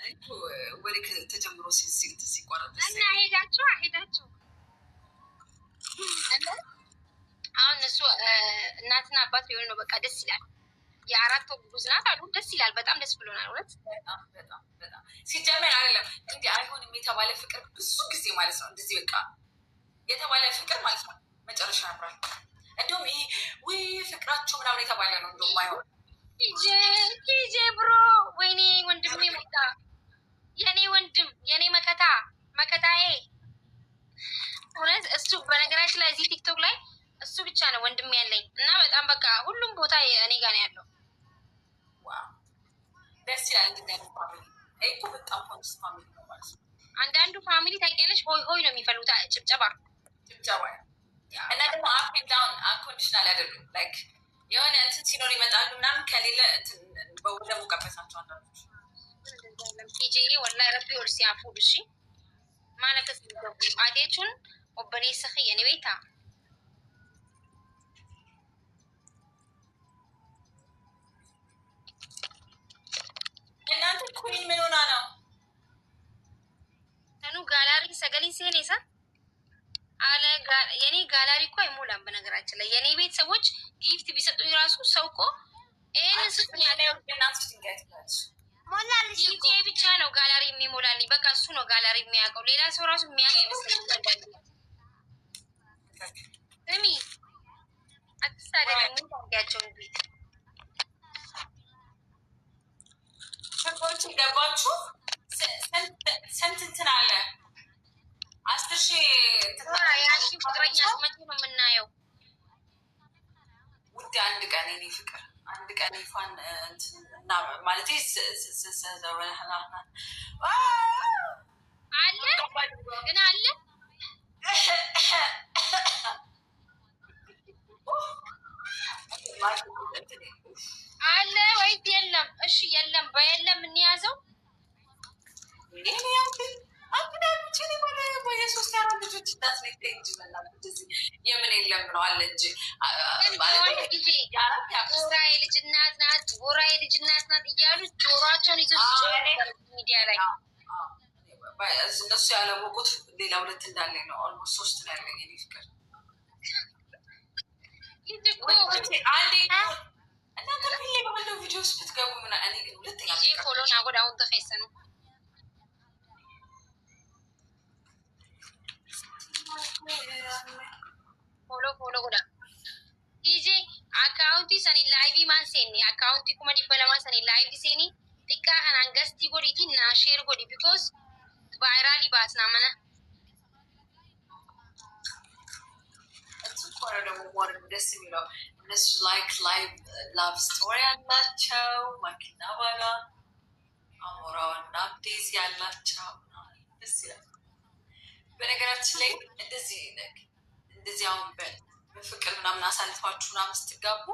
እኮ ወሬ ተጀምሮ ሲቋረጥ ደስ እና ሄዳችሁ ሄዳችሁ አሁን እነሱ እናትና አባት ሊሆኑ ነው። በቃ ደስ ይላል። የ4 ወር እርጉዝ ናት አሉ። ደስ ይላል። በጣም ደስ ብሎናል። እውነት። በጣም በጣም በጣም። ሲጀመር አይደለም እንዲህ አይሆንም የተባለ ፍቅር ብዙ ጊዜ ማለት ነው፣ እንደዚህ በቃ የተባለ ፍቅር ማለት ነው መጨረሻ ያምራል። እንደውም ይሄ ውይ ፍቅራቸው ምናምን የተባለ ነው እንደውም አይሆን። ቲጄ ቲጄ bro፣ ወይኔ ወንድሜ መጣ። የኔ ወንድም፣ የኔ መከታ፣ መከታዬ። እውነት እሱ በነገራችን ላይ እዚህ ቲክቶክ ላይ እሱ ብቻ ነው ወንድም ያለኝ እና በጣም በቃ ሁሉም ቦታ እኔ ጋር ነው ያለው። Wow፣ ደስ ይላል። እንደዚህ አይነት family እኮ በጣም ቆንጆ family ነው ማለት ነው። አንዳንዱ family ታውቂያለሽ፣ ሆይ ሆይ ነው የሚፈልጉት፣ ጭብጨባ። ጭብጨባ እና ደግሞ up and down unconditional አይደሉም። Like የሆነ እንትን ሲኖር ይመጣሉ ምናምን፣ ከሌለ እንትን በወደ ሞቀበት ናቸው አንዳንዶች። ቲጄ ወላሂ ረቢ ol si haa fuudhu shi maal akkas ati jechuun obboleessa kiyya ni beektaa? እናንተ ኩዊን ምን ሆና ነው? Tanuu gallery sagalee seene isa አለ። የኔ ጋላሪ እኮ አይሞላም። በነገራችን ላይ የኔ ቤተሰቦች gift ቢሰጡኝ ራሱ ሰው እኮ ይሄንን ስጡኝ ያለ እናትሽ ድንጋይ ትላለች። ሞላልሽ እኮ። ቲጄ ብቻ ነው ጋላሪ የሚሞላልኝ። በቃ እሱ ነው ጋላሪ የሚያውቀው። ሌላ ሰው ራሱ የሚያውቅ አይመስለኝም። ስሚ፣ አትሳደቢ። ምን ታርጊያቸው እንጂ። ፍቅሮች ገባችሁ? ስንት እንትን አለ? 10,000። የአንቺ ፍቅረኛ መቼ ነው የምናየው? ውድ፣ አንድ ቀን የኔ ፍቅር አንድ ቀን ይፋን እና ማለት አለ ግን አለ። አለ ወይስ የለም? እሺ የለም፣ በየለም እንያዘው። የሶስት የአራት ልጆች እናት ነኝ እንጂ እንደዚህ የምን የለም ነው፣ አለ እንጂ። ግን በሆነ ጊዜ ዲቦራ የልጅ እናት ናት፣ ዲቦራ የልጅ እናት ናት እያሉ ጆሯቸውን ይዘው ሲጮሁ ነበር ሚዲያ ላይ። እነሱ ያላወቁት ሌላ ሁለት እንዳለኝ ነው። Almost ሶስት ነው ያለኝ የኔ ፍቅር። ልጅ እኮ አንዴ እናንተ ሁሌ ባለው ቪዲዮ ውስጥ ብትገቡ ምና እኔ ግን ሁለተኛ ጊዜ follow naa godhaa hunda keessanuu. Follow follow godhaa. ቲጄ akkaawuntii sanii live maan seenne, akkaawuntii 200,000 sanii live seeni xiqqaa kanaan guest godhiitii naa share godhi, because viral baasnaa mana. እሱ እኮ ነው ደግሞ more ደስ የሚለው። እነሱ like live love story ያላቸው ማኪና ባሏ አሞራውና ዴዚ ያላቸው ደስ ይላል። በነገራችን ላይ እንደዚህ like እንደዚህ አሁን በፍቅር ምናምን አሳልፋችሁ ምናምን ስትጋቡ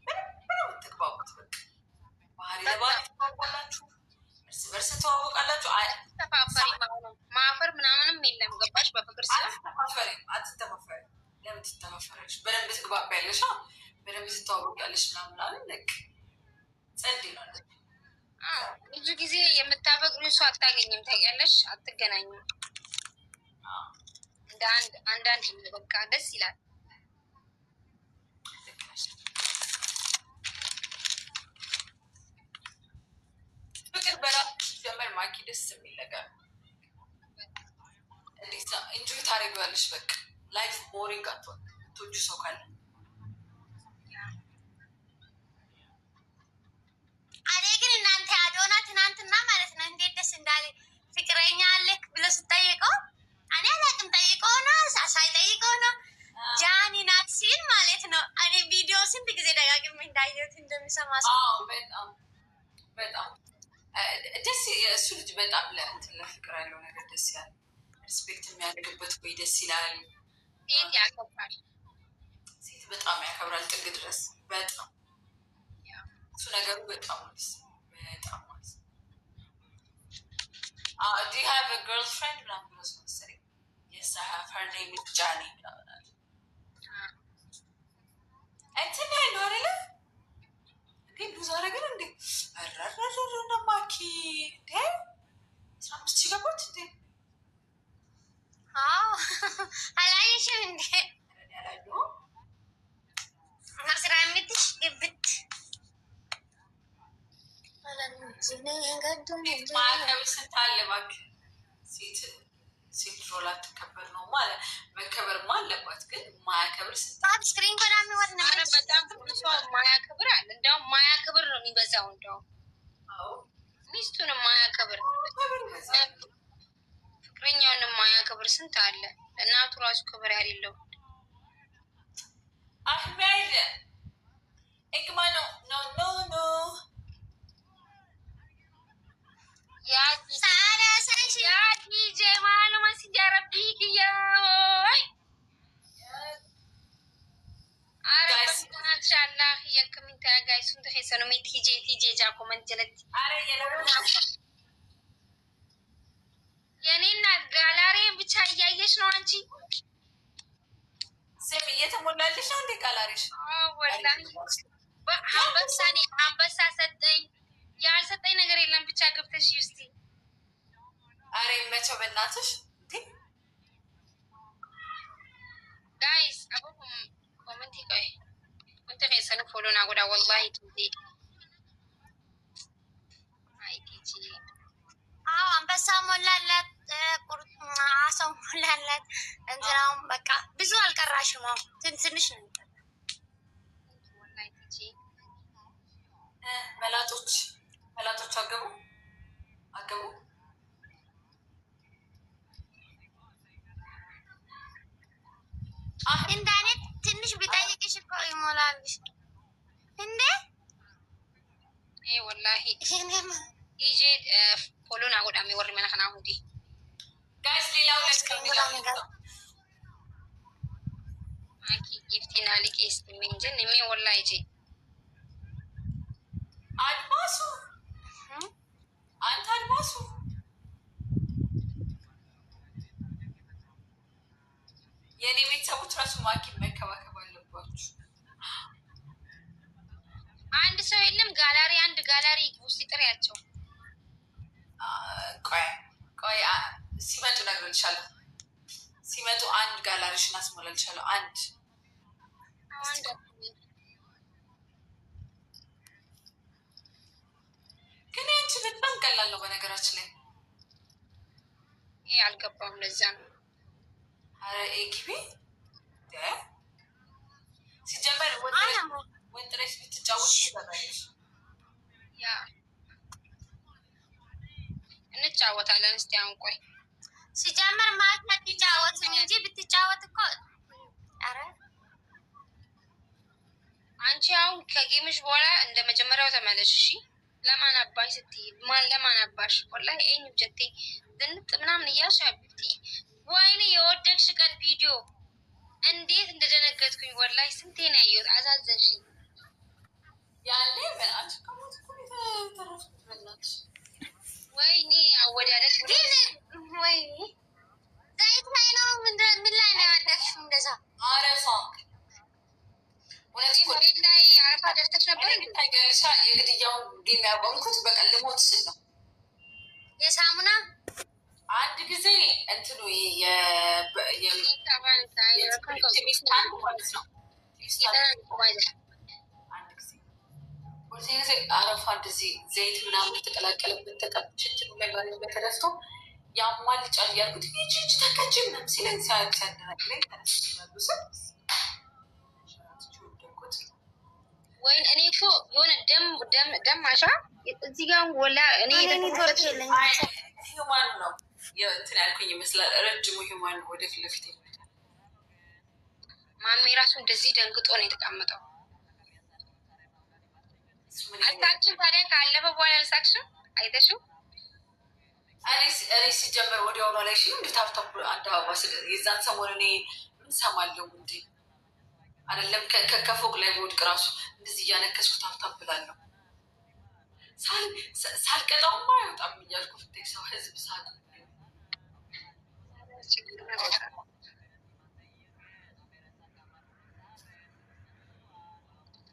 በደንብ ነው የምትግባቡት። በቃ ባህሪ ለባህሪ ትተዋወቃላችሁ፣ እርስ በርስ ትተዋወቃላችሁ። ተፋፈሪ ማፈር ምናምንም የለም። ገባሽ? በፍቅር ሲሆን አትተፋፈሪም፣ አትተፋፈሪም። ለምን ትተፋፈሪያለሽ? በደንብ ትግባቢያለሽ፣ በደንብ ትተዋወቂያለሽ ምናምን ምናምን ልክ ጸድ ይላል። አዎ፣ ብዙ ጊዜ የምታፈቅሪው ሰው አታገኝም። ታውቂያለሽ? አትገናኙም። እንደ አንድ አንዳንድ ነው። በቃ ደስ ይላል። ልክ ነሽ። ፍቅር በራሱ ሲጀመር ማኪ ደስ የሚል ነገር ነው። እንዴት ነው enjoy ታደርጊዋለሽ። በቃ life boring አትሆን የምትወጂው ሰው ካለ። እኔ ግን እናንተ አዶና ትናንትና ማለት ነው እንዴት ደስ እንዳለ፣ ፍቅረኛ አለክ ብሎ ስጠይቀው እኔ አላውቅም፣ ጠይቀው ነው ሳይጠይቀው ነው ጃኒ ናት ሲል ማለት ነው። እኔ ቪዲዮ ስንት ጊዜ ደጋግሜ እንዳየሁት እንደሚሰማ ሰው አዎ፣ በጣም በጣም ደስ እሱ ልጅ በጣም ለእንትን ለፍቅር ያለው ነገር ደስ ይላል። Respect የሚያደርግበት ወይ ደስ ይላል። ሴት ያከብራል። ሴት በጣም ያከብራል ጥግ ድረስ፣ በጣም እሱ ነገሩ በጣም ነው ደስ በጣም ማለት ነው። "Do you have a girlfriend?" ምናምን ብሎ መሰለኝ፣ "Yes, I have, her name is ጃኒ" ምናምን አለ። እንትን ያለው አይደለ እንዴ? Lose አደረግን እንዴ? አራራራራ ማኪ እንዴ! ማያከብር ስንት አለ እባክህ። ሴት ሴት ድሮ ላትከበር ነው ማለት መከበርማ አለባት፣ ግን ማያከብር ስንት Tap screen godhaa warri ኧረ nama በጣም ብዙ ሰው ማያከብር አለ። እንዲያውም ማያከብር ነው የሚበዛው። እንዲያውም አዎ ሚስቱን ማያከብር ማያከብር ይበዛል። ፍቅረኛውን ማያከብር ስንት አለ። ለእናቱ ራሱ ክብር ያሌለው። አህመድ እግማ no, no, no, no. ያ Saara sashi ያ ዲጄ ማሉማ ሲጃረቢ ክያ ወይ አረ Guys. በእናትሽ አላህ የከሚንታ guys hundi keessanuu mee TJ TJ jaa comment jalatti. አረ የለውም። የኔ እናት ጋላሪን ብቻ እያየሽ ነው አንቺ። ስም እየተሞላልሽ ነው እንዴ ቃላሪሽ? አዎ ወላሂ አንበሳ እኔ አንበሳ ሰጠኝ፣ ያልሰጠኝ ነገር የለም። ብቻ ገብተሽ እስቲ። አረ ይመቸው በእናትሽ እንዴ። Guys አቦ comment ቆይ hundi keessanuu follow naa godhaa ወላሂ ቲጄ አይ ቲጄ። አዎ አንበሳ ሞላላት፣ አሳው ሞላላት። እንትናውም በቃ ብዙ አልቀራሽም። አሁን ትንሽ ነው የሚቀረው። ወላሂ ቲጄ። መላጦች መላጦች አገቡ አገቡ። እንደ እኔ ትንሽ ቢጠይቅሽ እኮ ይሞላልሽ እንዴ። ይሄ ወላሂ ይሄኔማ ቲጄ follow naa godhaa mee warri mana kanaa hundi. Guys ሌላው screen godhaa ነገር ማኪ giftii naa liqeessite mee hin jenne mee ወላሂ ጄ. አድማሱ አንተ አድማሱ የእኔ ቤተሰቦች ራሱ ማኪ መከባከብ አለባችሁ። አንድ ሰው የለም ጋላሪ፣ አንድ ጋላሪ ውስጥ ጥሪያቸው። ቆይ ቆይ ሲመጡ እነግርልሻለሁ። ሲመጡ አንድ ጋላሪሽን አስሞላልሻለሁ። አንድ አንድ ግን ያንቺ በጣም ቀላል ነው በነገራችን ላይ። ይሄ አልገባም። ለዛ ነው። ኧረ ግቢ ሲጀመር ወጥረሽ ብትጫወት ትበላለሽ። ያ እንጫወታለን። እስቲ አሁን ቆይ ሲጀመር ማለት አትጫወትም እንጂ ብትጫወት እኮ ኧረ አንቺ አሁን ከ game ሽ በኋላ እንደ መጀመሪያው ተመለሽ። እሺ ለማን አባሽ ስትይ ማን ለማን አባሽ ወላሂ ኤኝ ጀቴ ዝንጥ ምናምን እያልሽ አብቲ ወይኔ የወደቅሽ ቀን ቪዲዮ እንዴት እንደደነገጥኩኝ ወላሂ ስንቴ ነው ያየሁት። አሳዘንሽኝ። ያኔ አንቺ ከሞት እኮ ነው የተረፍኩት በእናትሽ። ወይኔ አወዳደቅ ግን ወይኔ ዘይት ላይ ነው ምን ላይ ነው የወደቅሽው? እንደዛ አረፋ እውነት እኮ መሬት ላይ አረፋ ደፍተሽ ነበር እንዴ? ታውቂያለሽ፣ የግድያውን game ያቆምኩት በቃ ልሞት ስል ነው። የሳሙና አንድ ጊዜ እንትኑ ማለት ነው አንድ ጊዜ ሁለተኛ ጊዜ አረፋ እንደዚህ ዘይት ምናምን የተቀላቀለበት ተቀብቼ እንትኑ ላይ መሬት ላይ ተደፍቶ ያማልጫል እያልኩት ሂጂ ሂጂ ተቀጭ ምናምን ሲለኝ ሲያደናግረኝ ተነስቼ መልስል ወደኩት። ወይን እኔ እኮ የሆነ ደም ደም ደም አሻ እዚህ ጋር ወላ እኔ ኔትወርክ የለኝም። human ነው እንትን ያልኩኝ ይመስላል። ረጅሙ human ወደ ፊት ለፊት ይመጣል። ማሜ ራሱ እንደዚህ ደንግጦ ነው የተቀመጠው። እሱ ምን ይላል? አልሳቅሽም? ታዲያ ካለፈ በኋላ አልሳቅሽም? አይተሽው እኔ ሲጀመር ወዲያውኑ ላይ እንደ tap tap አንድ አበባ ስለ የዛን ሰሞን እኔ ምን ሰማለሁ እንዴ? አይደለም ከፎቅ ላይ በወድቅ ራሱ እንደዚህ እያነከስኩ tap tap ብላለሁ። ሳልቀጣውማ አይወጣም እያልኩ ብታይ ሰው ህዝብ ሳቅ።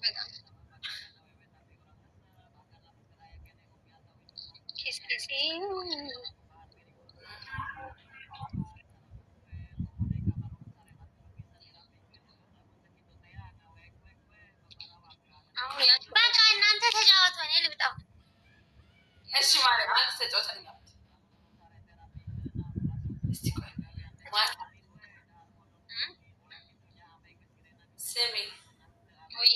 በጣም ኪስ ኪስ አሁን ያ በቃ እናንተ ተጫወቱ፣ እኔ ልብጣው። እሺ ማለት አንድ ተጫውተን እስቲ ቆይ ስሚ። ወይ።